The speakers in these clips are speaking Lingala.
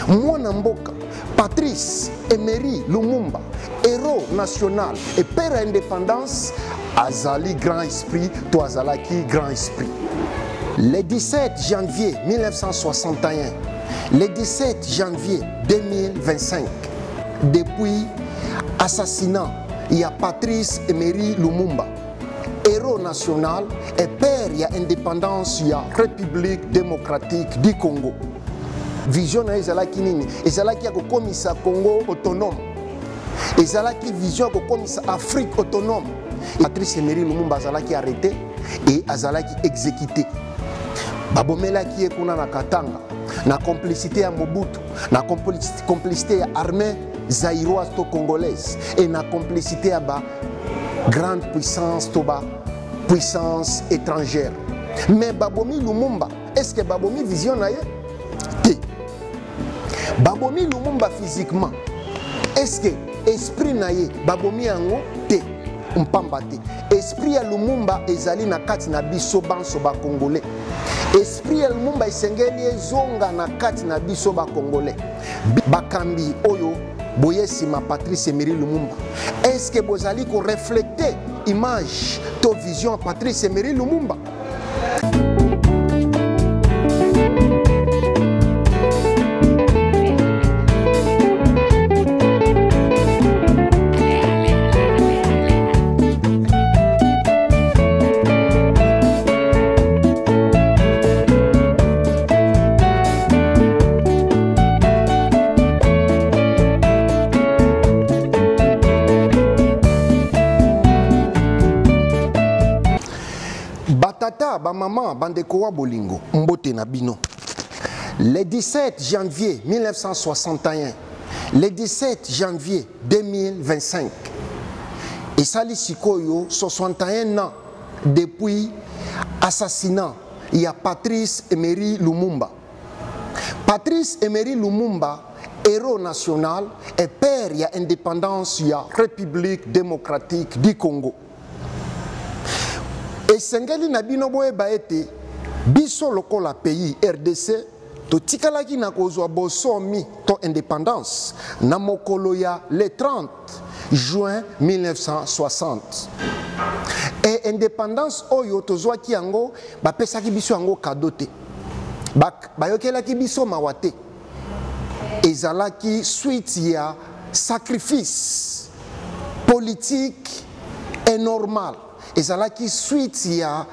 Mwana mboka Patrice Emery Lumumba, héros national et père à indépendance, azali grand esprit to azalaki grand esprit. Le 17 janvier 1961, le 17 janvier 2025, depuis assassinat ya Patrice Emery Lumumba, héros national et père ya indépendance ya République démocratique du Congo. Vision na ye ezalaki nini? Ezalaki ya kokomisa Congo autonome. Ezalaki vision ya kokomisa Afrique autonome. Patrice Emery Lumumba azalaki arrêté et azalaki exécuté. Babomelaki ye kuna na Katanga na complicité ya Mobutu, na complicité ya armée zaïroise to congolaise et na complicité ya ba grande puissance to ba puissance étrangère. Mais babomi Lumumba, est-ce que babomi vision na ye? Te. Babomi Lumumba physiquement, est-ce que esprit na ye babomi yango? Te. Mpamba te. Esprit ya Lumumba ezali na kati na biso banso ba Congolais. Esprit ya Lumumba esengeli ezonga na kati na biso ba Congolais. Bakambi oyo boye nsima Patrice Emery Lumumba, est-ce que bozali ko refléter image to vision ya Patrice Emery Lumumba? Batata, ba mama, bandeko wa bolingo, mbote na bino. Le 17 janvier 1961, le 17 janvier 2025, esali sikoyo 61 ans depuis assassinat ya Patrice Emery Lumumba. Patrice Emery Lumumba, héros national et père ya indépendance ya République démocratique du Congo. Esengeli na bino boyeba ete biso lokola pays RDC totikalaki na kozwa bosomi to indépendance na mokolo ya le 30 juin 1960. Et indépendance oyo tozwaki yango, bapesaki biso yango cadeau te. Bayokelaki biso mawa te. Ezalaki suite ya sacrifice politique et normal. Ezalaki suite ya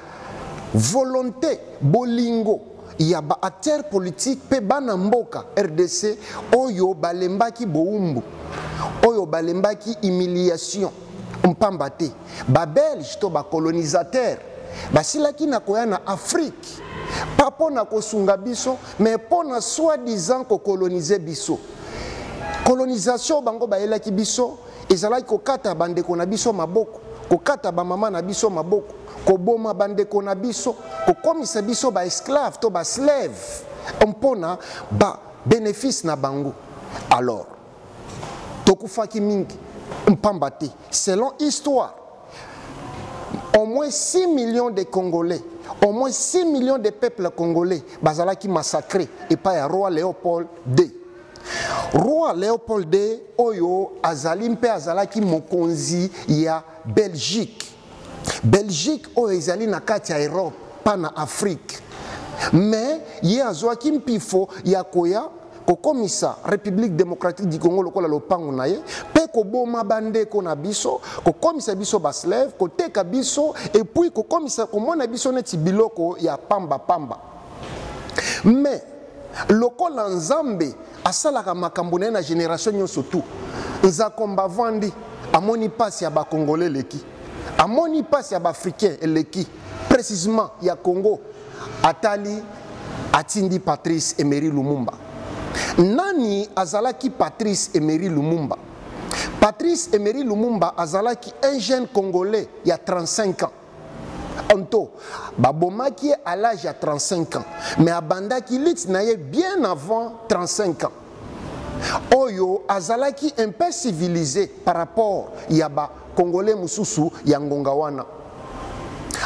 volonté, bolingo ya ba acteurs politiques pe bana mboka RDC oyo balembaki boumbu, oyo balembaki humiliation mpamba te. Ba Belge to ba colonisateurs basilaki na koya na Afrique pas mpo na kosunga biso, mais mpo na soi-disant kokolonize biso. Colonisation bango bayelaki biso ezalaki kokata bandeko na biso maboko, kokata ba mama na biso maboko, koboma bandeko na biso, kokomisa biso ba esclave to ba slave mpona ba bénéfice na bango. Alors tokufaki mingi mpamba te, selon histoire, au moins 6 millions de Congolais, au moins 6 millions de peuples congolais bazalaki massacrés epai ya roi Léopold II. Roi Léopold II oyo azali mpe azalaki mokonzi ya Belgique. Belgique oyo ezali na kati ya Europe, pa na Afrique. Mais ye azwaki mpifo ya koya kokomisa République démocratique du Congo lokola lopango na ye, mpe koboma bandeko na biso, kokomisa biso ba slave, koteka biso, et puis kokomisa, komona biso neti biloko ya pamba pamba. Mais lokola Nzambe asalaka makambo na ye na génération nyonso tout, Nzakomba avandi amoni pasi ya ba Congolais eleki, amoni pasi ya ba Africains eleki, précisément ya Congo, atali atindi Patrice Emery Lumumba. Nani azalaki Patrice Emery Lumumba? Patrice Emery Lumumba azalaki un jeune Congolais ya 35 ans. Anto, babomaki ye à l'âge ya 35 ans, mais abandaki lutte na ye bien avant 35 ans. Oyo azalaki un peu civilisé par rapport ya ba Congolais mosusu ya ngonga wana.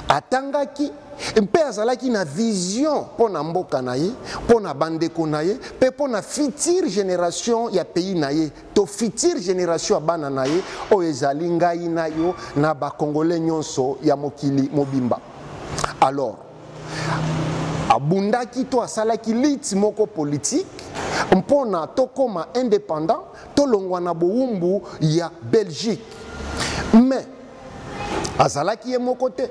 Atangaki mpe azalaki na vision mpo na mboka na ye, mpo na bandeko na ye mpe mpo na future generation ya pays na ye to future generation ya bana na ye oyo ezali ngai na yo na ba Congolais nyonso ya mokili mobimba. Alors abundaki to asalaki lutte moko politique mpo na tokoma independant, tolongwa na bowumbu ya Belgique. Mais azalaki ye moko te,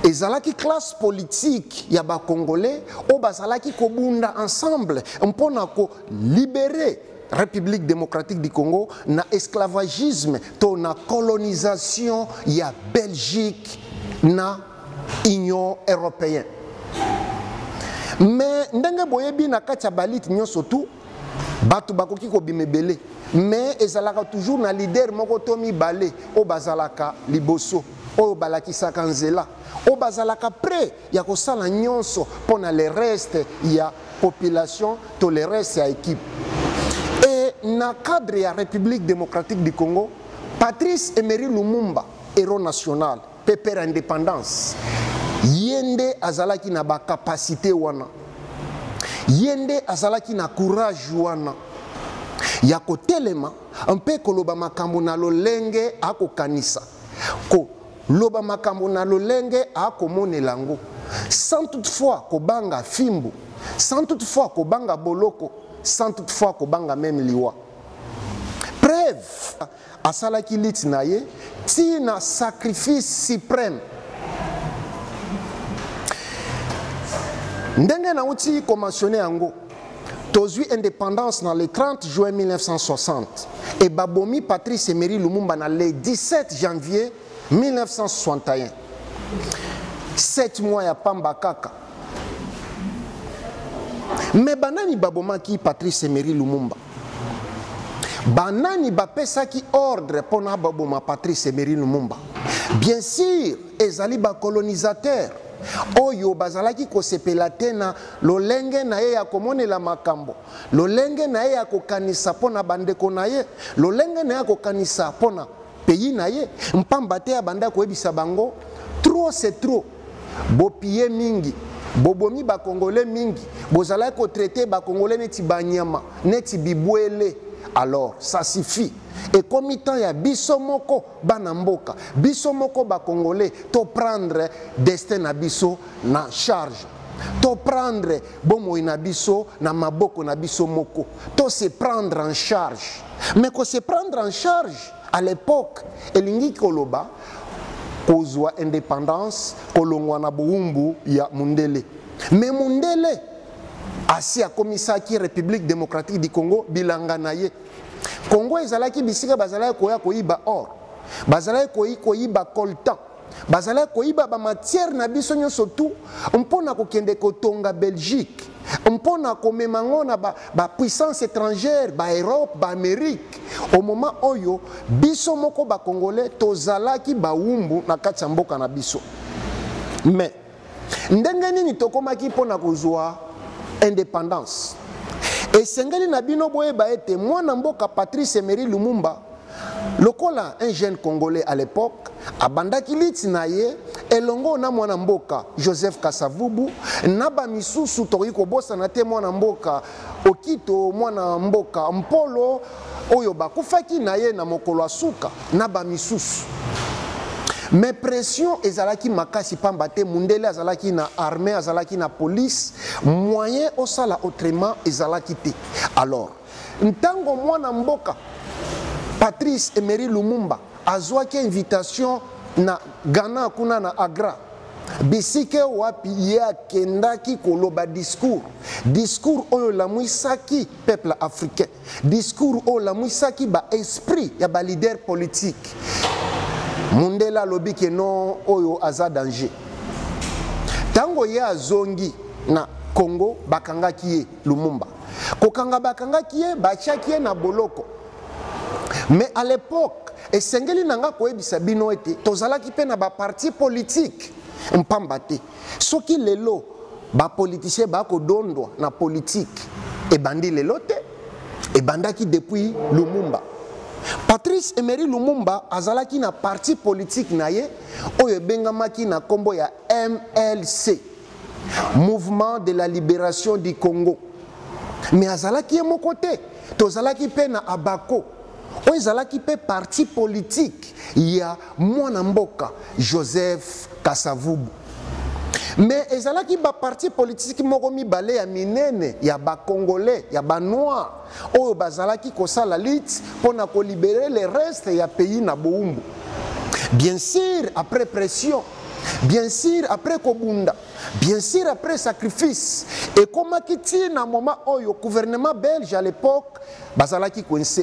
ezalaki classe politique ya ba Congolais oyo bazalaki kobunda ensemble mpo na ko libérer République démocratique du Congo na esclavagisme to na colonisation ya Belgique na Union européenne. Mais ndenge boyebi na kati ya balite nyonso tu bato bakoki kobima ebele, mais ezalaka toujours na leader moko to mibale oyo bazalaka liboso, oyo balakisaka nzela, oyo bazalaka prêt ya kosala nyonso mpo na le reste ya population to le reste ya équipe. Et na cadre ya République démocratique du Congo, Patrice Emery Lumumba, héros national, pe père indépendance, ye nde azalaki na ba capacité wana, ye nde azalaki na courage wana ya kotelema mpe koloba makambo na lolenge akokanisa, koloba makambo na lolenge akomonela yango, sans toutefois kobanga fimbu, sans toutefois kobanga boloko, sans toutefois kobanga même liwa. Preuve, asalaki lutte na ye ti na sacrifice suprême. Ndenge nauti komentionne yango, tozwi indépendance na le 30 juin 1960 et babomi Patrice Emery Lumumba na le 17 janvier 1961. 7 mois ya pamba kaka. Mais banani babomaki Patrice Emery Lumumba? Banani bapesaki ordre mpona baboma Patrice Emery Lumumba? Bien sûr, ezali ba colonisateur oyo bazalaki kosepela te na lolenge na ye ya komonela makambo, lolenge na ye ya kokanisa mpona bandeko na ye, lolenge na ye ya kokanisa mpona pays na ye. Mpamba te abanda koyebisa bango trop c'est trop, bopie mingi, bobomi ba Congolais mingi, bozalaki kotraite ba Congolais neti banyama, neti bibwele. Alors ça suffit, ekomi temps ya biso moko bana mboka, biso moko ba Congolais to prendre destin na biso na charge, to prendre bomoi na biso na maboko na biso moko, to se prendre en charge. Mais ko se prendre en charge à l'époque elingi koloba kozwa indépendance, kolongwa na bowumbu ya mundele. Mais mundele asi akomisaki République démocratique du Congo bilanga na ye. Congo ezalaki bisika bazalaki koya koyiba or, bazalaki koyiba coltan, bazalaki koyiba ba matière na biso nyonso tu mpona kokende kotonga Belgique, mpona komema ngo na ba puissance étrangère, ba Europe, ba Amérique. Au moment oyo biso moko ba Congolais tozalaki bawumbu na kati ya mboka na biso. Mais ndenge nini tokomaki mpona kozwa indépendance? Esengeli na bino boyeba ete mwana mboka Patrice Emery Lumumba, lokola un jeune Congolais à l'époque, abandaki lutte na ye elongo na mwana mboka Joseph Kasavubu na ba misusu. Tokoki kobosana te mwana mboka Okito, mwana mboka Mpolo oyo bakufaki na ye na mokolo ya suka na ba misusu. Mais pression ezalaki makasi pamba te mundele azalaki na armée, azalaki na police, moyen osala autrement ezalaki te. Alors ntango mwana mboka Patrice Emery Lumumba azwaki invitation na Ghana kuna na Agra, bisika wapi ye akendaki koloba discours, discours oyo lamwisaki peuple africain, discours oyo lamwisaki ba esprit ya ba leader politique. Mundele alobi ke non, oyo aza danger. Tango ye azongi na Congo, bakangaki ye Lumumba. Kokanga bakangaki ye, batiaki ye na boloko. Mais à l'époque, esengeli na nga koyebisa bino ete tozalaki pe na ba parti politique mpamba te. Soki lelo ba politiciens bakodondwa na politique, ebandi lelo te, ebandaki depuis Lumumba. Patrice Emery Lumumba azalaki na parti politique na ye oyo ebengamaki na nkombo ya MLC, Mouvement de la Liberation du Congo. Mais azalaki ye moko te, tozalaki mpe na Abako oyo ezalaki mpe parti politique ya mwana mboka Joseph Kasavubu. Mais ezalaki ba parti politique moko mibale ya minene ya ba Congolais, ya ba Noirs oyo bazalaki kosala lutte mpo na kolibere le reste ya pays na bowumbu. Bien sûr après pression, bien sûr après kobunda, bien sûr après sacrifice, ekomaki ti na moment oyo gouvernement belge à l'époque bazalaki coince,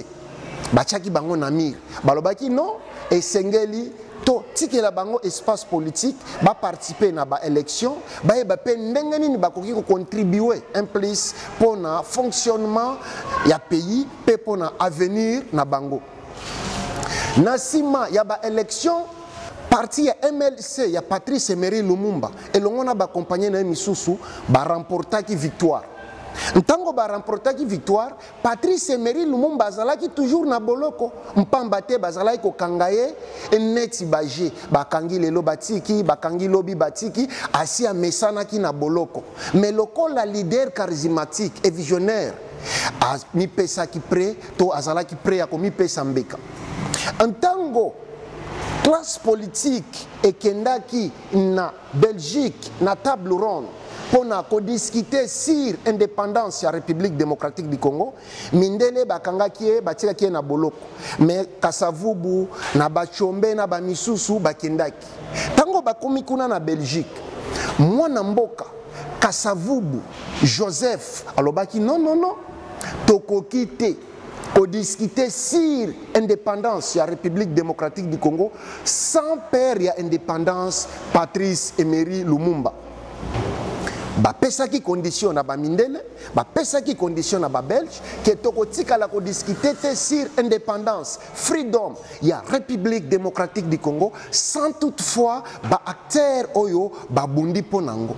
batiaki bango na mire, balobaki non, esengeli totikela bango espace politique, baparticipe na baélection, bayeba mpe ndenge nini bakoki kocontribue un plus mpo na fonctionnement ya pays mpe mpo na avenir na bango. Na nsima ya baélection, parti ya MLC ya Patrice Emery Lumumba elongo na bakompanye na ye misusu baremportaki victoire. Ntango baremportaki victoire, Patrice Emery Lumumba azalaki toujours na boloko, mpamba te bazalaki kokanga ye neti baje, bakangi lelo batiki, bakangi lobi batiki, asi amesanaki na boloko. Mais lokola leader charismatique et visionnaire, amipesaki prêt to azalaki prêt ya komipesa mbeka. Ntango classe politique ekendaki na Belgique na table ronde mpo na kodiskute sur indépendance ya République démocratique du Congo, mindele bakangaki ye, batikaki ye na boloko. Mais Kasavubu na Bachombe na bamisusu bakendaki. Ntango bakomi kuna na Belgique, mwana mboka Kasavubu Joseph alobaki non, non, non, tokoki te kodiskute sur indépendance ya République démocratique du Congo sans père ya indépendance Patrice Emery Lumumba. Bapesaki condition na bamindele, bapesaki condition na babelge ke tokotikala kodiskute te sur indépendance, freedom ya République démocratique du Congo sans toutefois baacteur oyo babundi mpo nango.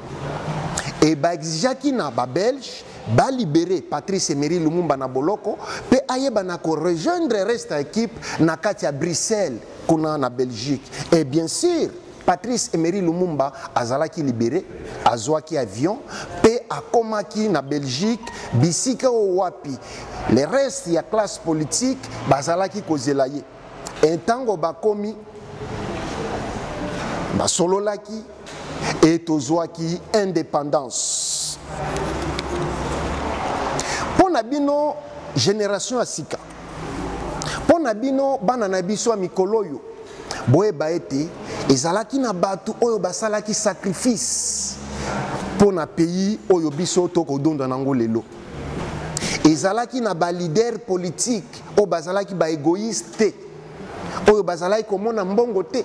E baexigeaki na babelge balibere Patrice Emery Lumumba na boloko mpe ayeba na korejoindre reste ya équipe na kati ya Bruxelles kuna na Belgique. Et bien sûr Patrice Emery Lumumba azalaki libéré, azwaki avion pe akomaki na Belgique bisika oyo wapi le reste ya classe politique bazalaki kozela ye. Et ntango bakomi basololaki et tozwaki indépendance. Mpo na bino génération ya sika, mpo na bino bana na biso ya mikolo oyo, boyeba ete ezalaki na bato oyo basalaki sacrifice mpo na pays oyo biso tokodonda nango lelo. Ezalaki na ba leader politique oyo bazalaki ba égoïste te, oyo bazalaki komona mbongo te,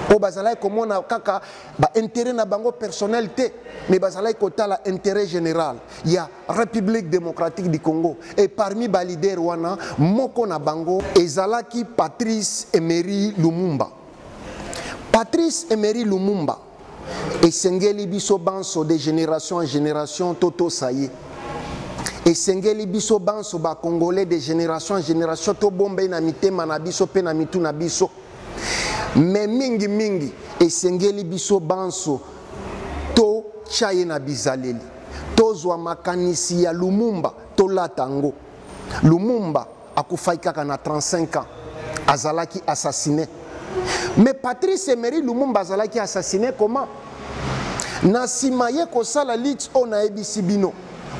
oyo bazalaki komona kaka ba intérêt na bango personnel te, mais bazalaki kotala intérêt général ya République démocratique du Congo. Et parmi ba leader wana, moko na bango ezalaki Patrice Emery Lumumba. Patrice Emery Lumumba esengeli biso banso de génération en génération totosa ye. Esengeli biso banso ba Congolais de génération en génération tobomba ye na mitema na biso pe na mitu na biso. Mais mingi mingi esengeli biso banso totya ye na bizaleli, tozwa makanisi ya Lumumba tolata yango. Lumumba akufaki kaka na 35 ans, azalaki assassiné. Mais Patrice Emery Lumumba azalaki assassiné comment? Na nsima ye kosala lutte oyo nayebisi bino,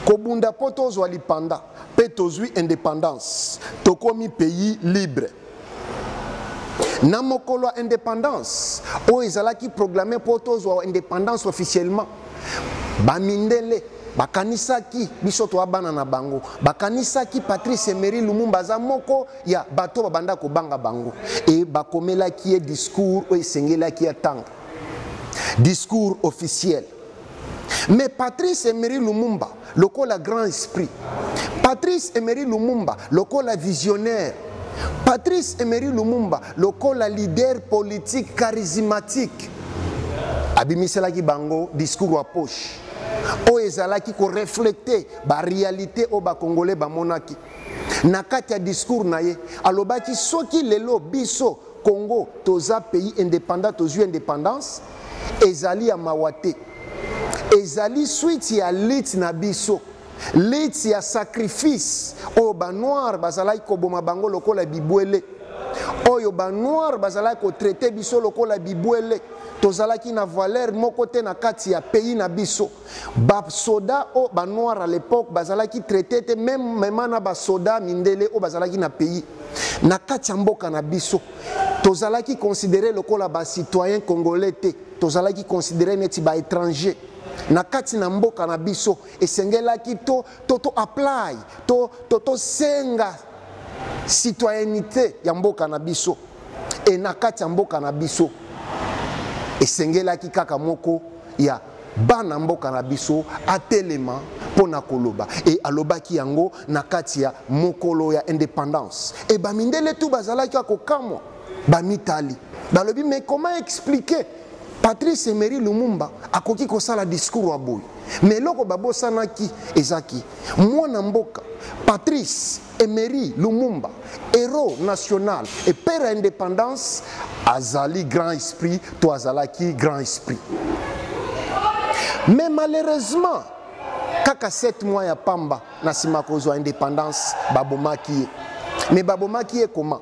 kobunda mpo tozwa lipanda mpe tozwi indépendance, tokomi pays libre. Na mokolo ya indépendance oyo ezalaki proclamé mpo tozwa indépendance officiellement, bamindele bakanisaki biso toa bana na bango, bakanisaki Patrice Emery Lumumba aza moko ya bato babanda kobanga bango, e bakomelaki ye discours oyo esengelaki atanga, discours officiel. Mais Patrice Emery Lumumba lokola grand esprit, Patrice Emery Lumumba lokola visionnaire, Patrice Emery Lumumba lokola leader politique charismatique, abimiselaki bango discours ya poche. oyo ezalaki koreflete barealité oyo bacongolais bamonaki. Na kati ya discours na ye alobaki, soki lelo biso Congo toza pays indépendant, tozwi indépendance, ezali ya mawa te, ezali suite ya lutte na biso, lutte ya sacrifice oyo banoir bazalaki koboma bango lokola bibwele, oyo banoir bazalaki kotraite biso lokola bibwele. Tozalaki na valeur moko te na kati ya pays na biso. Basoda oyo banoir à l'époque bazalaki traité te, même mema na basoda mindele oyo bazalaki na pays na kati ya mboka na biso. Tozalaki considéré lokola bacitoyen congolais te, tozalaki considéré neti baétranger na kati na mboka na biso. Esengelaki to to to apply to to tosenga citoyenneté ya mboka na biso. E na kati ya mboka na biso esengelaki kaka moko ya bana mboka na biso atelema mpo na koloba. E alobaki yango na kati ya mokolo ya indépendance. E bamindele tu bazalaki ya kokamwa, bamitali, balobi: mais comment expliquer Patrice Emery Lumumba akoki kosala discours ya boye? Mais eloko babosanaki ezaki mwana mboka Patrice Emery Lumumba, héros national et père ya indépendance, azali grand esprit to azalaki grand esprit. Mais malheureusement, kaka 7 mois ya pamba na nsima kozwa indépendance, babomaki ye. Mais babomaki ye comment?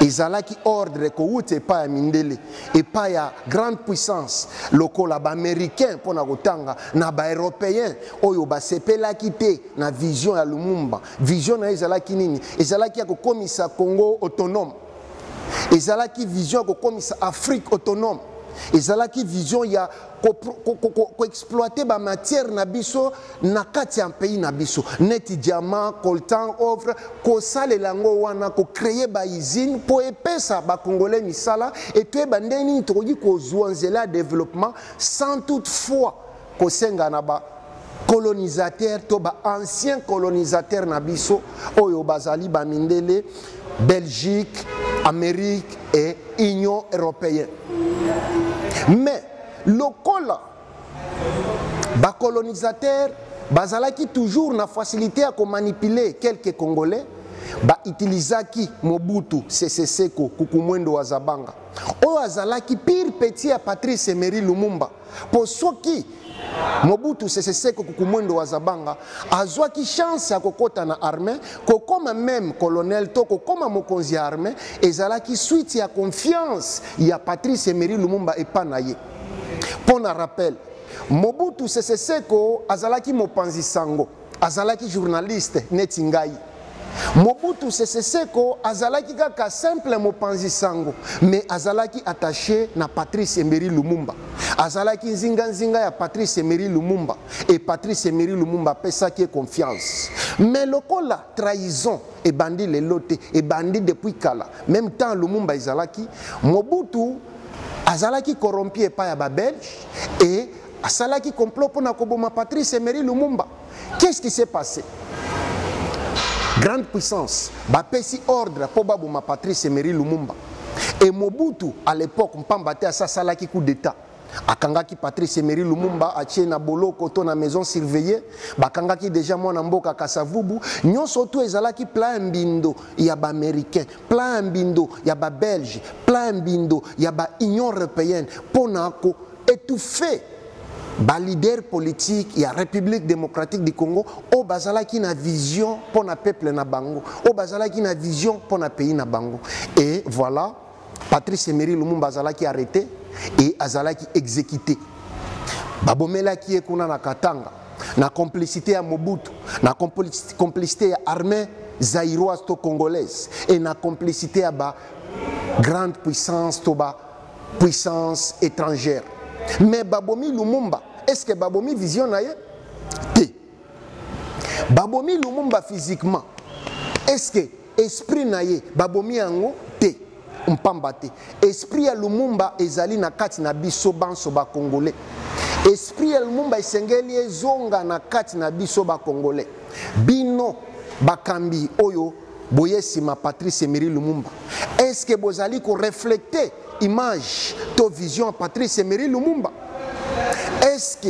Ezalaki ordre kowuta epai ya mindele, epai ya grande puissance lokola baaméricain, mpo na kotanga na baeuropéen oyo basepelaki te na vision ya Lumumba. Vision na ye ezalaki nini? Ezalaki ya kokomisa Congo autonome, ezalaki vision ya kokomisa Afrique autonome, ezalaki vision ya koexploite bamatière na biso na kati ya pays na biso, neti diamant, coltan, or, kosalela yango wana kocréer bausine mpo epesa bacongolais misala, e toyeba ndenge nini tokoki kozwa nzela ya développement sans toutefois kosenga na ba colonisateur to baancien colonisateur na biso oyo bazali bamindele, Belgique, Amérique et Union européenne. Mais lokola bacolonisateur bazalaki toujours na facilité ya komanipuler quelques Congolais, bautilisaki Mobutu Sese Seko Kuku Mwendo wa Zabanga, oyo azalaki pire petit ya Patrice Emery Lumumba, mpo soki Mobutu Sese Seko Kuku Mwendo wa Zabanga azwaki chance ya kokɔta na armée, kokóma même colonel to kokóma mokonzi ya armée, ezalaki suite ya confiance ya Patrice Emery Lumumba epa na ye. Mpo na rappel, Mobutu Sese Seko azalaki mopanzi sango, azalaki journaliste neti ngai. Mobutu Sese Seko azalaki kaka simple mopanzi sango, mais azalaki attaché na Patrice Emery Lumumba, azalaki nzinganzinga ya Patrice Emery Lumumba, e Patrice Emery Lumumba apesaki ye confiance. Mais lokola trahison ebandi lelo te, ebandi depuis kala, même temps Lumumba ezalaki, Mobutu azalaki corrompu epai ya babelge e asalaki complot mpona koboma Patrice Emery Lumumba. Qu'est-ce qui s'est passé? Grande puissance bapesi ordre mpo baboma Patrice Emery Lumumba. E Mobutu à l'époque, mpamba te asi asalaki coup d'état, akangaki Patrice Emery Lumumba, atie na boloko to na maison surveillée. Bakangaki déjà mwana mboka Kasavubu. Nyonso tu ezalaki plan ya mbindo ya baaméricain, plan ya mbindo ya babelge, plan ya mbindo ya baunion européenne mpona koétouffer baleader politique ya République démocratique du Congo oyo bazalaki na vision mpo na peuple na bango, oyo bazalaki na vision mpo na pays na bango. Et voilà, Patrice Emery Lumumba azalaki arrêté et azalaki exécuté. Babomelaki ye kuna na Katanga, na complicité ya Mobutu, na complicité ya armée zaïroise to congolaise et na complicité ya ba grande puissance to ba puissance étrangère. Mais babomi Lumumba, est ce que babomi vision na ye te? Babomi Lumumba physiquement, est ce que esprit na ye babomi yango te? Mpamba te esprit ya Lumumba ezali na kati na biso banso bacongolais. Esprit ya Lumumba esengeli ezonga na kati na biso bacongolais. Bino bakambi oyo boye nsima Patrice Emery Lumumba, est ce que bozali koreflecte image to vision ya Patrice Emery Lumumba? Est ce que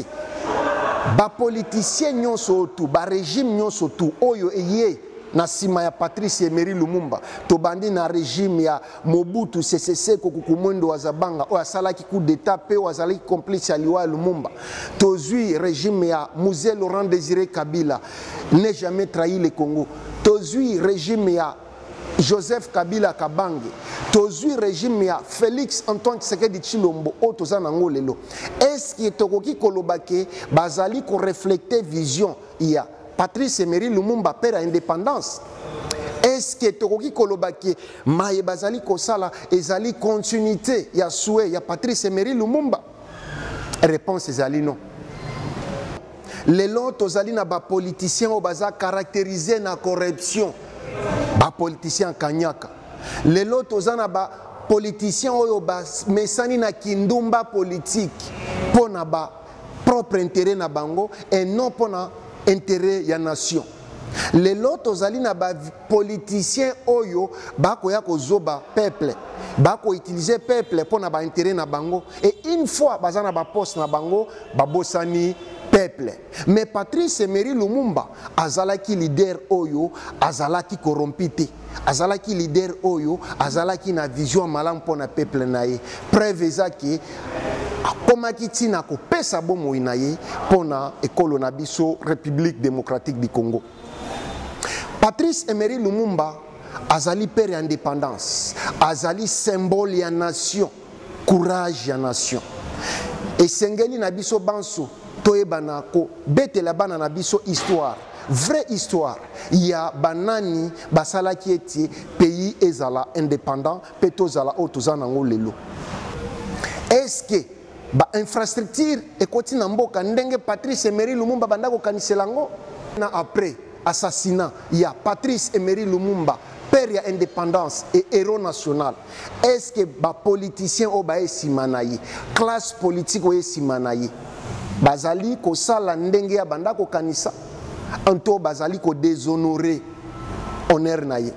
Bapoliticien nyonso oyo tu, barégime nyonso tu oyo eye na nsima ya Patrice Emery Lumumba, tobandi na régime ya Mobutu Sese Seko Kuku Mwendo wa Zabanga oyo asalaki coup d'état mpe oyo azalaki complice ya liwa ya Lumumba. Tozwi régime ya Mzee Laurent Désiré Kabila, n'est jamais trahi le Congo. Tozwi régime ya Joseph Kabila Kabange, tozwi régime ya Félix Antoine Tshisekedi Tshilombo oyo toza nango lelo. Est-ce que tokoki koloba ke bazali koreflecte vision ya Patrice Emery Lumumba, père ya indépendance? Est-ce que tokoki koloba ke maye bazali kosala ezali continuité ya souhait ya Patrice Emery Lumumba? Réponse ezali non. Lelo tozali na bapoliticien oyo baza caractérisé na corruption, bapoliticien kanyaka. Lelo toza na bapoliticien oyo bamesani na kindumba politique mpo na ba propre intérêt na bango et non mpo na intérêt ya nation. Lelo tozali na bapoliticien oyo bakoya kozoba peuple, bakoutilize peuple mpo na baintérêt na bango, et une fois baza na baposte na bango, babosani peuple. Mais Patrice Emery Lumumba azalaki leader oyo azalaki corrompu te, azalaki leader oyo azalaki na vision malamu mpo na peuple na ye. Preuve eza ke akomaki ntina kopesa bomoi na ye mpo na ekolo na biso République démocratique du Congo. Patrice Emery Lumumba azali père ya indépendance, azali symbole ya nation, courage ya nation. Esengeli na biso banso toyebana kobetela bana na biso histoire, vraie histoire ya banani basalaki ete pays ezala indépendant mpe tozala oyo toza nango lelo. Est-ce que ba infrastructure ekoti na mboka ndenge Patrice Emery Lumumba banda kokanisela yango? Na après assassinat ya Patrice Emery Lumumba, père ya indépendance et héros national, est-ce que ba politicien oyo baye nsima na ye, classe politique oyo nsima na ye, bazali kosala ndenge ya banda kokanisa anto bazali kodéshonore honneur na ye?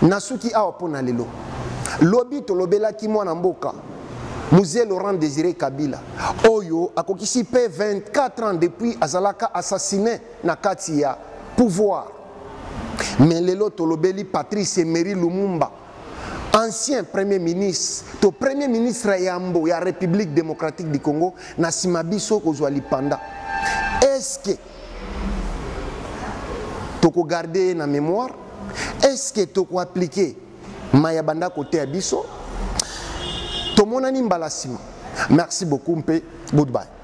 Nasuki awa mpo na lelo. Lobi tolobelaki mwana mboka Mzee Laurent Désiré Kabila oyo akokisi mpe 24 ans depuis azalaka assassiné na kati ya pouvoir. Mais lelo tolobeli Patrice Emery Lumumba, ancien premier ministre to premier ministre yambo ya République démocratique du Congo, na nsima biso kozwa lipanda. Est-ce que tokogarde ye na mémoire? Est-ce que tokoappliquer maya banda koteya biso? Tomonani mbala nsima. Merci beaucoup mpe goodbye.